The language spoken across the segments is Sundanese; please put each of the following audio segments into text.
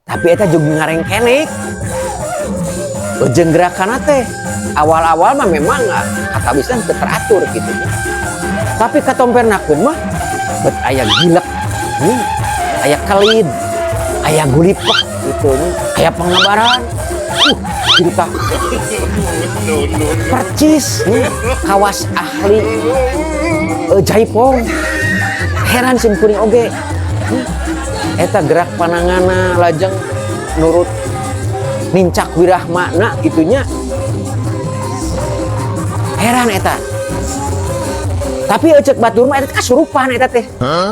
Tapi eta juga ngarengkenek jeung gerakan teh. Awal-awal mah memang katawisan teu teratur gitu nya. Tapi katompernakeun mah bet aya gilek, aya kelid, aya gulipek gitu nya, aya pangabaran. Gitu tah. Percis nya, kawas ahli jaipong. Heran sim kuring oge. Eta gerak pananganna lajeng nurut nincak wirahmana gitu nya. Heran eta. Tapi cek batur mah eta kasurupan eta teh.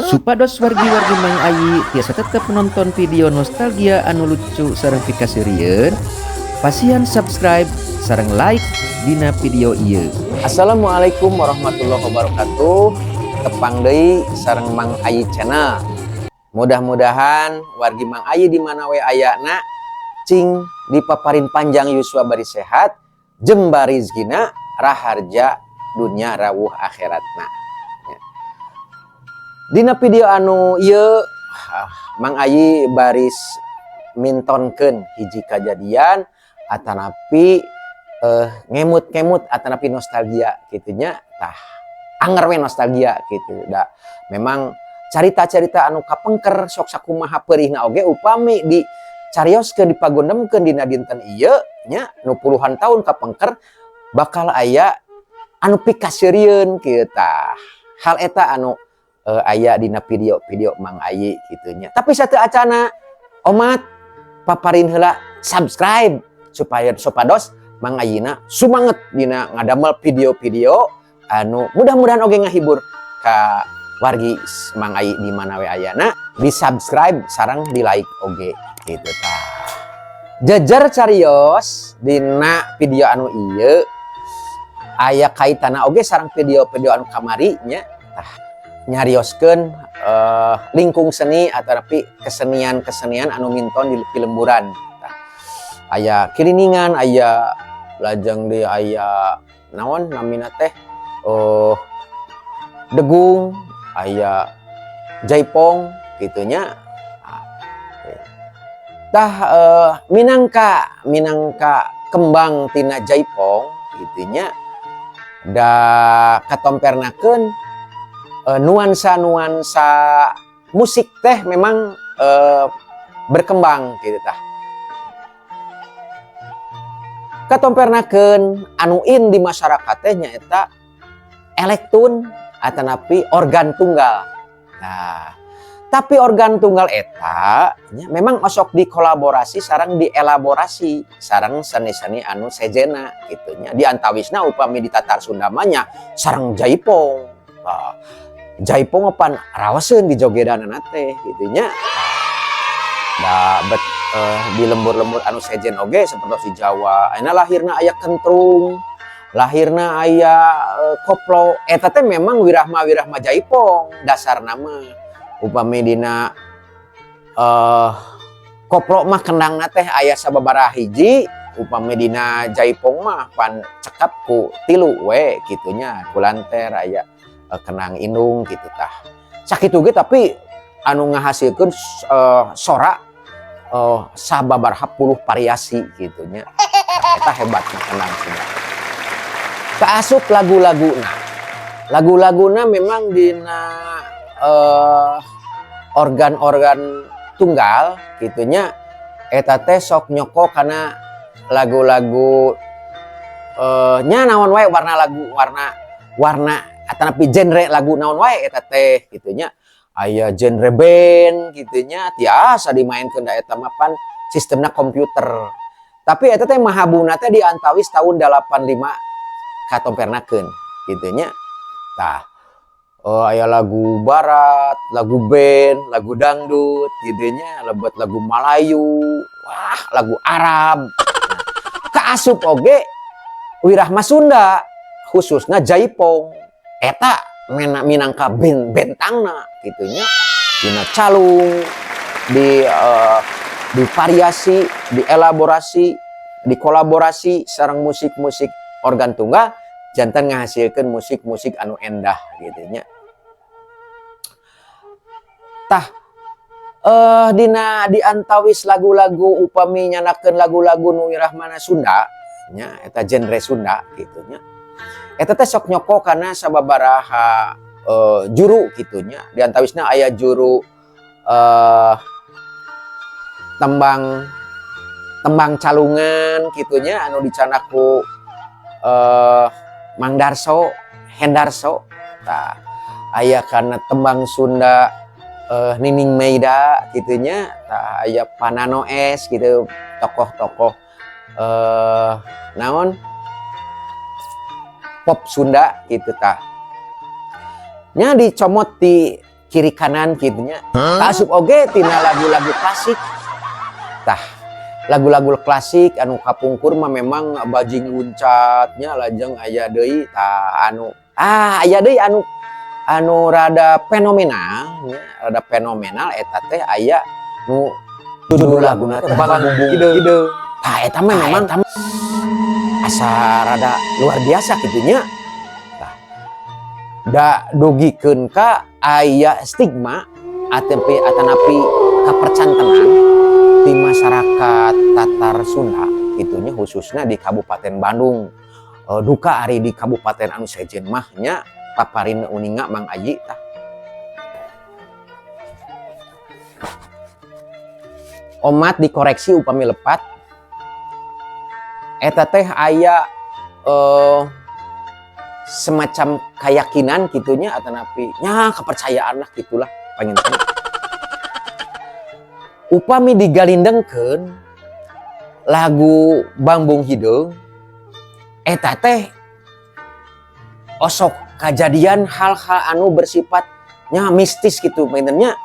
Supados wargi-wargi Mang Ayi tiasa tetep menonton video nostalgia anu lucu sareng pikaseurieun, pasihan subscribe sareng like dina video ieu. Assalamualaikum warahmatullahi wabarakatuh. Tepang deui sareng Mang Ayi Channel. Mudah-mudahan wargi Mang Ayi di mana we ayana cing dipaparin panjang yuswa bari sehat, jembar rizkina, raharja dunia rawuh akhiratna. Ya. Dina video anu ieu Mang Ayi baris mintonkeun hiji kajadian atanapi ngemut-ngemut atanapi nostalgia gitu nya. Tah, anger we nostalgia gitu da. Memang carita-carita anu kapengker sok sakumaha peurihna oge, upami di carioskeun, dipagondemkeun dina dinten ieu nya, nu puluhan tahun kapengker bakal aya anu pikaseurieun kieu. Tah, hal eta anu aya dina video-video Mang Ayi gitu nya. Tapi sateuacana omat paparin heula subscribe supaya supados Mang Ayina sumanget dina ngadamel video-video anu mudah-mudahan oge ngahibur ka wargi Mang Ayi di mana we ayana. Di subscribe sareng di like oge gitu. Tah, jejer carios dina video anu ieu aya kaitana oge sareng video-video anu kamari nya. Tah, nyarioskeun lingkung seni atau tapi kesenian-kesenian anu minton di pilemburan. Tah, aya kiliningan, aya lajeng di aya naon namina teh, oh, degung, aya jaipong gitu nya. Tah, minangka minangka kembang tina jaipong gitu nya, da katompernakeun nuansa-nuansa musik teh memang berkembang gitu. Tah, katompernakeun anu in di masyarakat teh nyaeta elektun atanapi organ tunggal. Nah, tapi organ tunggal eta nya, memang osok dikolaborasi sareng dielaborasi sareng seni-seni anu sejena gitu nya. Di antawisna upami di Tatar Sunda mah nya sareng jaipong. Nah, jaipong pan raoseun di jogedanana teh gitu nya. Da bet di lembur-lembur anu sejen oge seperti di Jawa ayeuna lahirna aya kentrung, lahirna aya koplo. Eta teh memang wirahma-wirahma jaipong dasarna mah. Upami dina koplo mah kendangna teh aya sababaraha hiji, upami dina jaipong mah pan cekap ku tilu we kitu nya, kulanter aya kendang indung gitu. Tah, sakitu ge, tapi anu ngahasilkeun sora sababaraha puluh variasi gitu nya. Eta hebatna kendang Sunda. Kaasup lagu-laguna, lagu-laguna memang dina organ-organ tunggal gitu nya, eta teh sok nyoko kana lagu-lagu nya naon wae, warna lagu, warna warna atanapi genre lagu naon wae eta teh gitu nya. Aya genre band gitu nya, tiasa dimainkeun, da eta mah pan sistemna komputer. Tapi eta teh mahabuna teh di antawis tahun 85 katompernakeun gitu nya. Tah, aya lagu barat, lagu band, lagu dangdut gitu nya, lebet lagu Malayu, wah, lagu Arab. Nah, kaasup oge wirahma Sunda, khususna jaipong. Eta mena minangka bentangna gitu nya, dina calung di divariasi, dielaborasi, dikolaborasi sareng musik-musik organ tunggal, janten ngahasilkeun musik-musik anu endah gitu nya. Tah, Dina diantawis lagu-lagu, upami nyandakeun lagu-lagu nu wirahmana Sunda nya, eta genre Sunda gitu nya, eta teh sok nyoko kana sababaraha juru gitu nya. Di antawisna aya juru tembang tembang calungan gitu nya, anu dicandak ku Mang Darso Hendarso. Tah, aya kana tembang Sunda Nining Meida gitu nya. Tah, aya Panano S gitu, tokoh-tokoh naon, pop Sunda gitu. Tah nya, dicomot di kiri kanan gitu nya. Asup oge tina lagu-lagu klasik. Tah, lagu-lagu klasik anu kapungkur mah memang Bajing Luncatnya, lajeng aya deui, tah, anu aya deui anu anu rada fenomenal nya, rada fenomenal eta teh aya nu judul laguna teh Bambung Hideung. Tah, eta mah memang asa rada luar biasa kitu nya. Tah, da dugikeun ka aya stigma atanapi atanapi kapercantenan di masyarakat Tatar Sunda gitu nya, khususnya di Kabupaten Bandung. Duka ari di kabupaten anu sejen mah nya, paparin uninga Mang Ayi. Tah, omat dikoreksi upami lepat, eta teh aya semacam keyakinan gitunya atanapi nya kepercayaan lah gitulah. Panginten upami digalindengkeun lagu Bambung Hideung eta teh osok kejadian hal-hal anu bersifatnya mistis gitu panginten nya.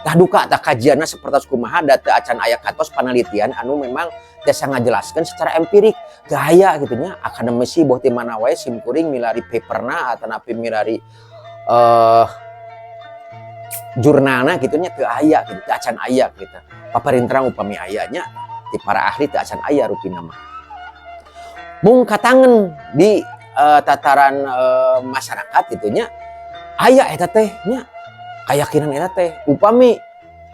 Tah, duka tah kajianna seperti kumaha, da teu acan aya katos penelitian anu memang tiasa ngajelaskeun secara empirik, teu aya gitu nya. Akademisi boh ti mana wae, sim kuring milari paperna atanapi milari jurnalna gitu nya, teu aya gitu, teu acan aya gitu. Paparin terang upami aya nya ti para ahli, teu acan aya rupina mah. Mung katangen di tataran masyarakat gitu nya, aya eta teh nya, keyakinan eta teh upami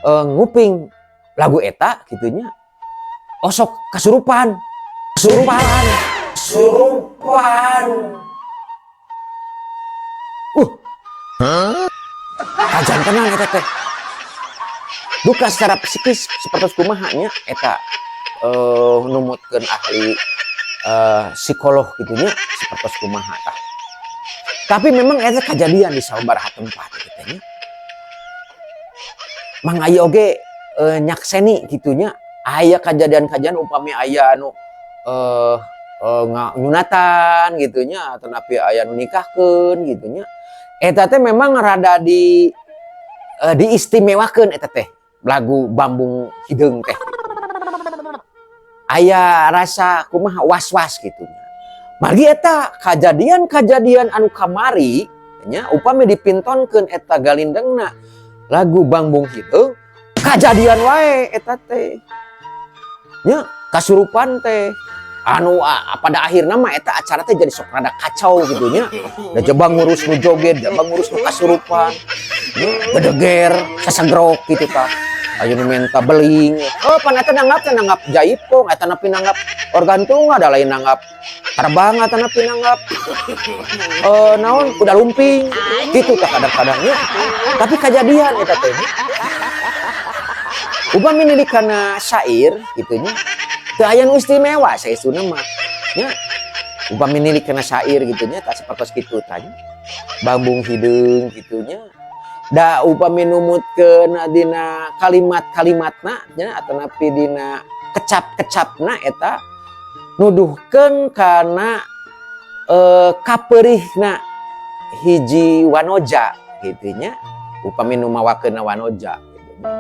nguping lagu eta gitu nya osok kasurupan, kasurupan, kasurupan. Kajantenan eta teh duka secara psikis seperti kumaha nya eta, numutkeun ahli psikolog gitu nya, seperti kumaha tah. Tapi memang eta kejadian di sababaraha tempat gitu nya. Mang Ayi oge nyakseni gitu nya, aya kejadian-kejadian upami aya anu nyunatan gitu nya atau aya nu nikahkeun gitu nya, eta teh memang rada diistimewakeun eta teh lagu Bambung Hideung teh, aya rasa kumaha, was-was gitu nya. Margi eta kejadian-kejadian anu kamari nya, upami dipintonkeun eta galindengna lagu Bambung Hideung, kejadian wae eta teh nya, kasurupan teh anu pada akhirnya mah eta acara teh jadi sok rada kacau gitu nya. Da jaba ngurus nu joget, jaba ngurus nu kasurupan nya, gedeger sasagrok gitu. Tah, aya nu menta beling, oh pan eta nanggap teh nanggap jaipong, eta napi nanggap organ tunggal, ada lain nanggap terbang, eta napi nanggap naon, kuda lumping gitu. Tah, kadang-kadangnya tapi kejadian eta teh upami nilik kana syair gitu nya, teu aya nu istimewa saestuna mah nya. Upami nilik kana syair gitu nya, tak sapertos kitu tah nya, Bambung Hideung gitu nya. Da upami numutkeun dina kalimat-kalimatna nya atanapi dina kecap-kecapna, eta nuduhkeun kana kapeurihna hiji wanoja gitu nya. Upami nu mawakeunna wanoja gitu nya.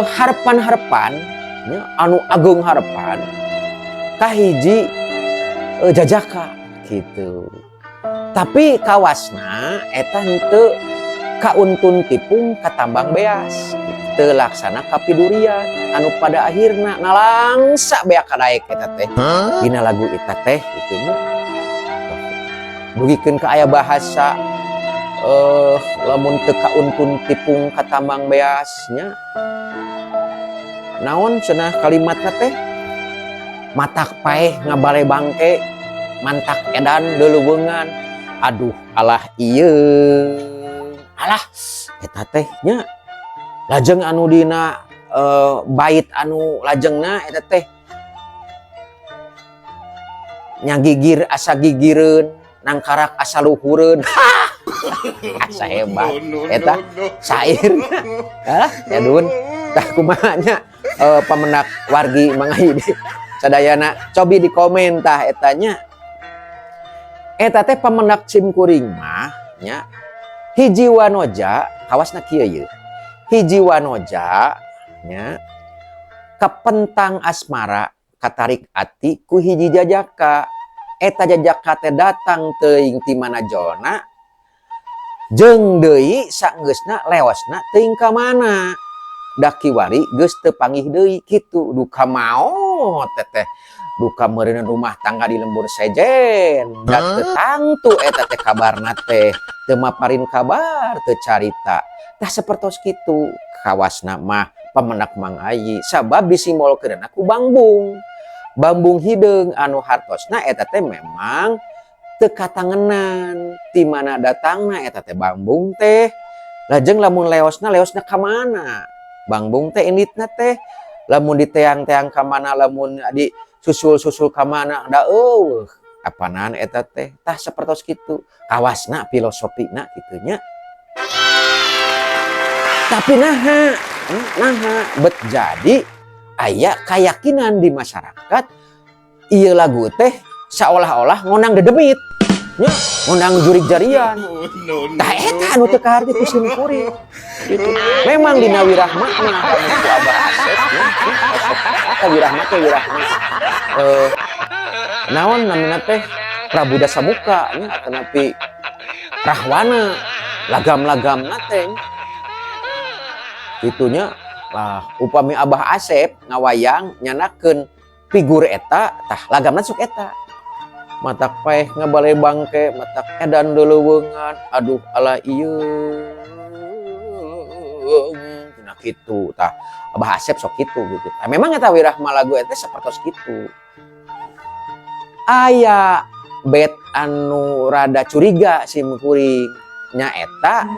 Harapan-harapan nya anu ageung, harapan ka hiji jajaka gitu, tapi kawasna eta henteu kauntun tipung katambang beas, teu laksana kapidurian, anu pada akhirna nalangsa beak kadaek eta teh dina lagu eta teh gitu nya. Dugikeun ka aya bahasa Lamun teu kauntun tipung katambang beas nya, naon cenah kalimatna teh, matak paeh ngabale bangke, mantak edan deuleuweungan, aduh alah ieu alah. Eta teh nya. Lajeng anu dina bait anu lajengna eta teh, nyagigir asa gigireun, nangkarak asa luhureun. Asa hebat eta sair ah ya dun. Tah, kumaha nya pamendak wargi Mang Ayi di sadayana? Cobi di komen tah eta nya. Eta teh pamendak sim kuring mah nya, hiji wanoja kawasna kieu ye, hiji wanoja nya kapentang asmara, katarik ati ku hiji jajaka. Eta jajaka teh datang teuing ti mana jolna, jeung deui saenggeusna leosna teuing ka mana, da kiwari geus teu panggih deui kitu. Duka maot teteh, duka meureun rumah tangga di lembur sejen, da teu tangtu eta teh kabarna teh, teu maparin kabar, teu carita. Tah, sapertos kitu kawasna mah pamendak Mang Ayi, sabab disimbolkeunna ku bangbung, bangbung hideung anu hartosna eta teh memang teu katangenan ti mana datangna eta teh bangbung teh. Lajeng lamun leosna, leosna ka mana bangbung teh inditna teh? Lamun diteang-teang ka mana, lamun di susul-susul ka mana, da euweuh apanan eta teh. Tah, sapertos kitu kawasna, filosofina kitu nya. Tapi naha naha bet jadi aya keyakinan di masyarakat ieu lagu teh seolah-olah ngondang dedemit nya, ngondang jurig jarian? Tah, eta anu teu kaharti ku sim kuring gitu. Memang dina wirahma mah lamun ku Abah Asep nya, osok eta wirahma teh wirahma naon namina teh, Prabu Dasamuka nya, atanapi Rahwana, lagam-lagamna teh kitu nya lah. Upami Abah Asep ngawayang nyandakeun figur eta, tah lagamna sok eta, matak paeh ngabale bangke, matak edan deuleuweungan, aduh alah ieu. Nah, kitu tah, Abah Asep sok kitu gitu. Nah, memang eta wirahma lagu eta sapertos kitu. Aya bait anu rada curiga sim kuring nyaeta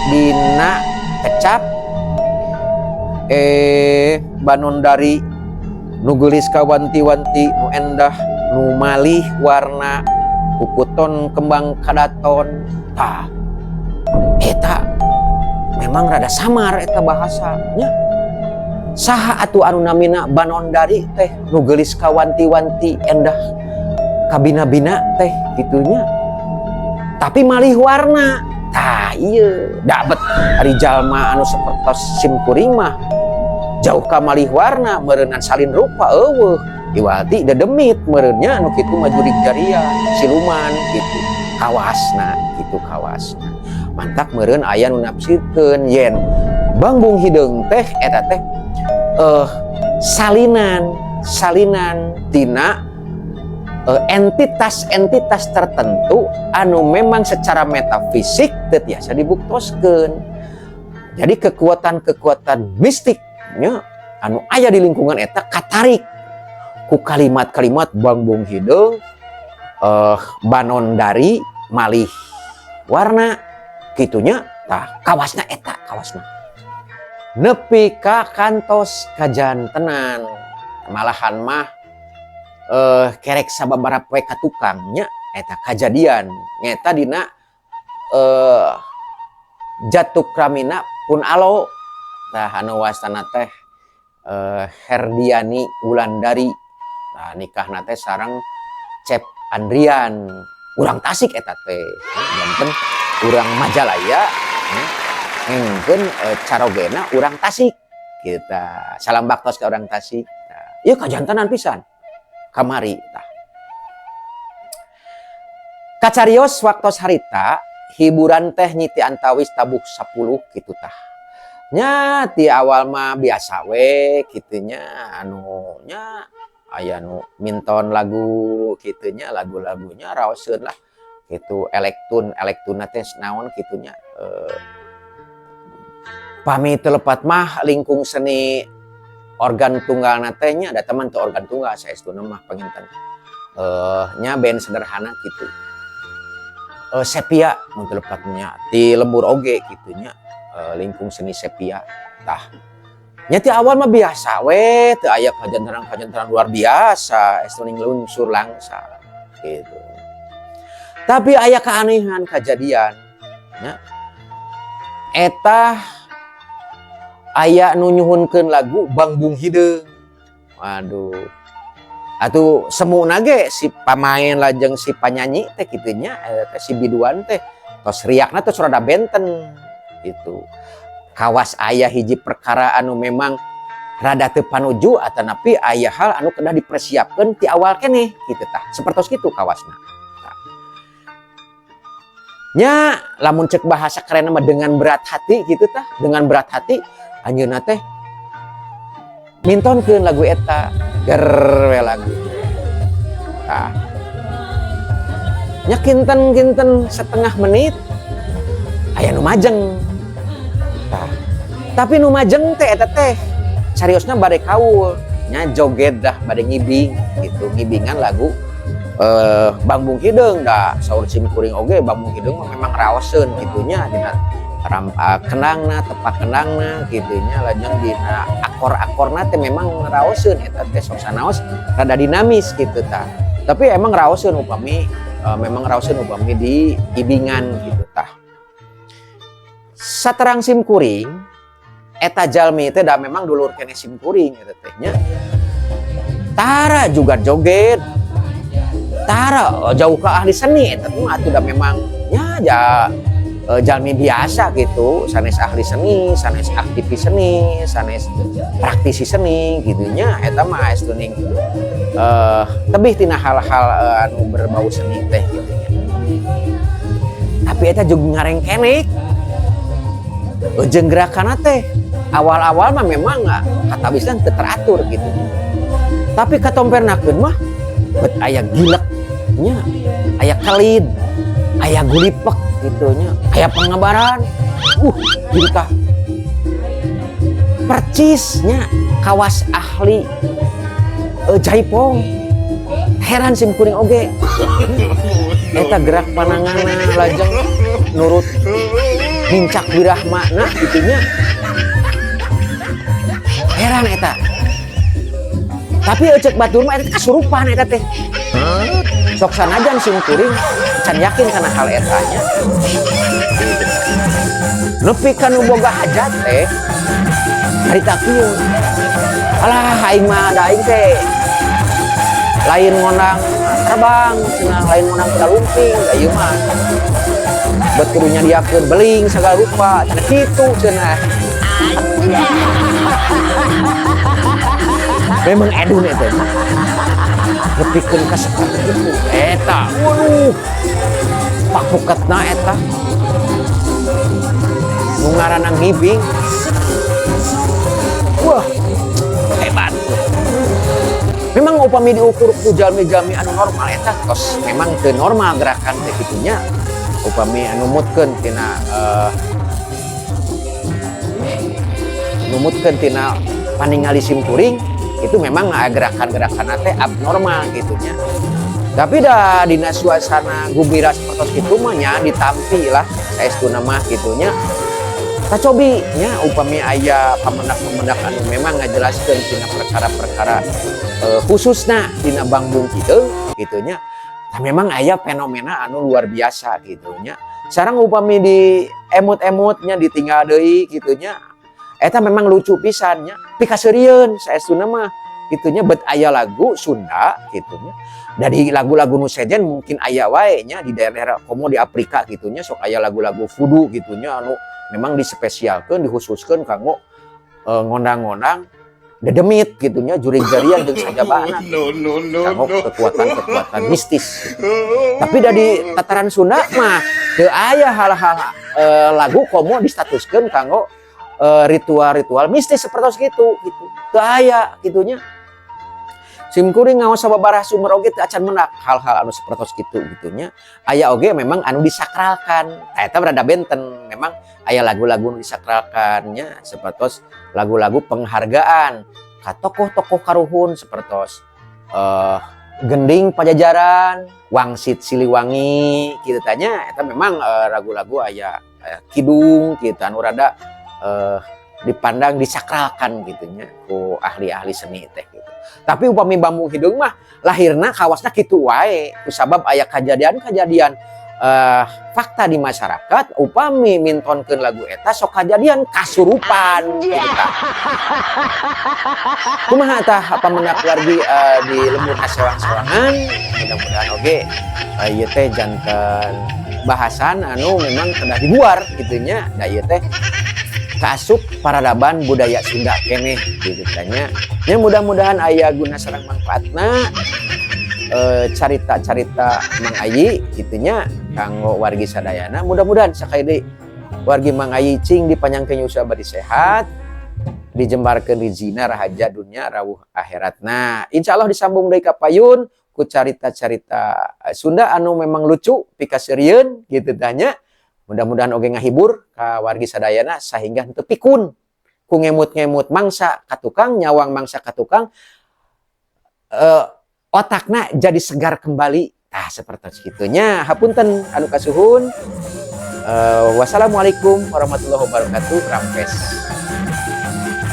dina kecap banondari nu geulis kawanti-wanti, nu endah nu malih warna, puputon kembang kadaton. Tah, eta memang rada samar eta bahasanya. Saha atuh anu namina banondari teh, nu geulis kawanti-wanti, endah kabina-bina teh gitunya, tapi malih warna? Tah, ieu dapet ari jalma anu sapertos sim kuring mah jauh ka malih warna meureunan salin rupa euweuh, iwati dedemit meureunnya, anu kitu mah jurig jarian, siluman gitu kawasna, gitu kawasna. Mantak meureun aya nu nafsirkeun yen bangbung hideung teh eta teh salinan salinan tina entitas-entitas tertentu anu memang secara metafisik teu tiasa dibuktoskeun. Jadi kekuatan-kekuatan mistiknya anu aya di lingkungan eta katarik ku kalimat-kalimat bangbung hideung, banondari malih warna gitunya. Tah, kawasna eta kawasna nepi ka kantos kajantenan. Malahan mah kerek sababaraha poe ka tukangnya eta kajadian nyata dina Jatukramina pun alo. Tah, anu wastana teh Herdiani Wulandari. Nah, nikahna teh sareng Cep Andrian, urang Tasik eta teh, janten urang Majalaya ngengkeun carogena urang Tasik. Kita salam baktos ke orang Tasik. Nah, ieu kajantenan pisan kamari. Tah, kacarios waktos harita hiburan teh nyiti antawis tabuh 10 gitu. Tah nya, ti awal mah biasa we kitu nya, anu nya aya nu minton lagu kitu nya, lagu-lagunya raoseun lah. Gitu elektun elektun teh naon kitunya. Pami teu lepat mah lingkung seni organ tunggal teh nya, ada teman tuh organ tunggal saestuna mah panginten nya band sederhana gitu, sepia mun teu lepatnya ti lembur oge gitu nya, lingkung seni sepia. Tah nya, ti awal mah biasa we, teu aya kajantenan-kajantenan luar biasa, estuning lunsur langsa gitu. Tapi aya keanehan kejadian nya, eta aya nu nyuhunkeun lagu Bangbung Hideung. Waduh, atuh semu nage si pamain lajeng si panyanyi teh kitu nya, teh si biduan teh tos riakna tos rada benten gitu, kawas aya hiji perkara anu memang rada teu panuju atanapi aya hal anu kedah dipersiapkeun ti awal keneh gitu. Tah, sapertos kitu kawasna. Tah. Nya lamun cek bahasa keren mah dengan berat hati gitu. Tah, dengan berat hati anjeunna teh mintonkeun lagu eta, ger we lagu. Tah nya, kinten-kinten setengah menit aya nu majeng. Tah, tapi nu majeng teh eta teh cariosna bade kaul nya, joget dah, bade ngibing gitu, ngibingan lagu Bangbung Hideung. Da saur sim kuring oge Bangbung Hideung mah memang raoseun gitu nya, dina kendangna, tepak kendangna gitu nya, lajeng dina akor-akorna teh memang raoseun eta teh, sok sanaos rada dinamis gitu. Tah, tapi emang raoseun upami memang raoseun upami di ibingan gitu. Tah, saterang sim kuring eta jalmi teh da memang dulur keneh sim kuring eta teh nya, tara juga joget, tara, oh, jauh ke ahli seni eta mah atuh, da memang nya ja jalmi biasa gitu, sanes ahli seni, sanes aktivis seni, sanes praktisi seni gitu nya. Eta mah estuning tebih tina hal-hal anu berbau seni teh gitu nya. Tapi eta juga ngarengkenek jeung gerakan teh awal-awal mah memang nggak kata bisa teu teratur gitu, tapi katompernakeun mah bet aya gilek nya, aya kelid, aya gulipek gitu nya, aya pengabaran gitu. Tah, percisnya kawas ahli jaipong. Heran sim kuring oge eta gerak pananganna, lajeng nurut nincak wirahmana gitu nya. Heran eta, tapi cek batur mah eta kasurupan eta teh. Sok sanajan sim kuring can yakin kana hal eta nya. Nepi ka nu boga hajat teh harita kieu, "Alah, aing mah da aing teh lain ngondang terbang cenah, lain ngondang kuda lumping, da ieu mah bet kudu nyadiakeun beling segala rupa," cenah kitu cenah. Memang edun eta mah nepikeun ka saperti itu eta. Waduh, pakuketna eta nu ngaranna ngibing, wah, hebat. Memang upami diukur ku jalmi-jalmi anu normal eta tos memang teu normal gerakan teh kitu nya, upami anu numutkeun tina numutkeun tina paningali sim kuring itu memang gerakan-gerakan teh abnormal gitu nya. Tapi dah dina suasana gubira seperti itu mah nya ditampi lah saestuna mah gitu nya. Kacobi nya upami aya pamendak-pamendak anu memang ngajelaskeun tina perkara-perkara khususna dina Bangbung Hideung gitu nya. Nah, memang aya fenomena anu luar biasa gitu nya. Sekarang upami di emut-emutnya ditinggal deui gitu nya, eta memang lucu pisan nya, pikaseurieun saestuna mah gitu nya, bet aya lagu Sunda gitu nya. Dari lagu-lagu nu sejen mungkin aya wae nya di daerah-daerah komo di Afrika gitu nya, sok aya lagu-lagu voodoo gitu nya anu memang dispesialkeun, dikhususkeun kanggo ngondang-ngondang dedemit gitu nya, jurig jarian jeung sajabana. No, no, no, kanggo no. kekuatan-kekuatan mistis. Tapi dari tataran Sunda mah teu aya hal-hal lagu komo distatuskeun kanggo ritual-ritual mistis seperti itu gitu. Teu aya gitu nya. Sim kuring ngaos sababaraha sumber oge teu acan mendak hal-hal anu sapertos kitu gitu nya. Aya oge memang anu disakralkan. Tah, eta rada benten. Memang aya lagu-lagu nu disakralkan nya, sapertos lagu-lagu penghargaan ka tokoh-tokoh karuhun, sapertos Gending Pajajaran, Wangsit Siliwangi kitu tah nya. Eta memang lagu-lagu aya kidung kitu anu rada dipandang disakralkan gitu nya ku ahli-ahli seni teh gitu. Tapi upami Bambu Hideung mah lahirna kawasna kitu wae, kusabab aya kejadian-kejadian fakta di masyarakat, upami mintonkeun lagu eta sok kajadian kasurupan gitu tah. Kumaha tah apa mendak wargi di lembur sewang-sewangan? Mudah-mudahan oge ieu teh janten bahasan anu memang kedah dibuar gitu nya, da ieu teh kaasup peradaban budaya Sunda keneh gitu tanya. Ya, mudah-mudahan aya guna sareng manfaatna carita-carita Mang Ayi gitu nya kanggo wargi sadayana. Mudah-mudahan sakali deui wargi Mang Ayi cing dipanjangkeun yuswa, bari sehat, dijembarkeun rizina, rahaja dunia rawuh akhiratna. Insyaallah disambung deui ka payun ku carita-carita Sunda anu memang lucu, pikaseurieun gitu tanya. Mudah-mudahan oge ngahibur ka wargi sadayana sehingga henteu pikun ku ngemut-ngemut mangsa ka tukang, nyawang mangsa ka tukang, otakna jadi segar kembali tah, seperti kitunya. Hapunten anu kasuhun. Wassalamualaikum warahmatullahi wabarakatuh. Rampes,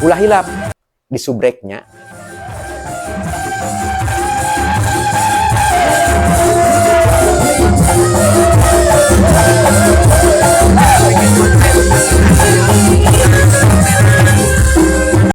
ulah hilap disubreknya.